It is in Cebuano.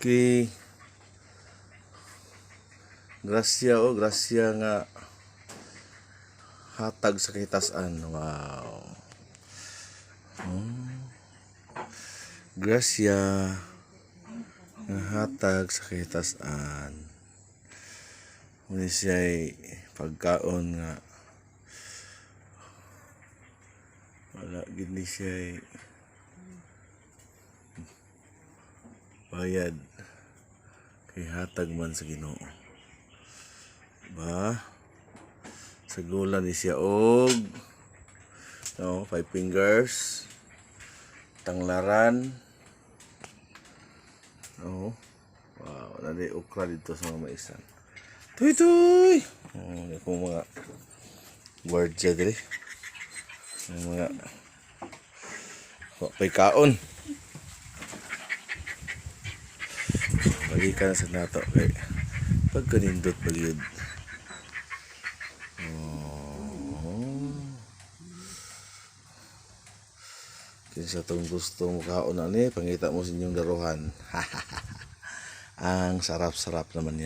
Okay. Grasya oh, grasya nga hatag sa kahitasan. Wow. Grasya nga hatag sa kahitasan. Muna siya'y pagkaon nga wala gid ni siya'y bayad kay hatag man sa Ginoo. Ba? Sagulan ni siya og, no, five fingers, tanglaran. Oh. Wow, nadi okra dito sa mga maisan. Tuy tuy. Oh, akong mga gwardiya diri. Ang mga wa pa'y kaon. Balikan na sa nato kay pagkanindot ba gyud. Oh. Kinsa tong gusto mo kaon ani, pangita mo sa inyong daruhan. Ang sarap-sarap naman niya.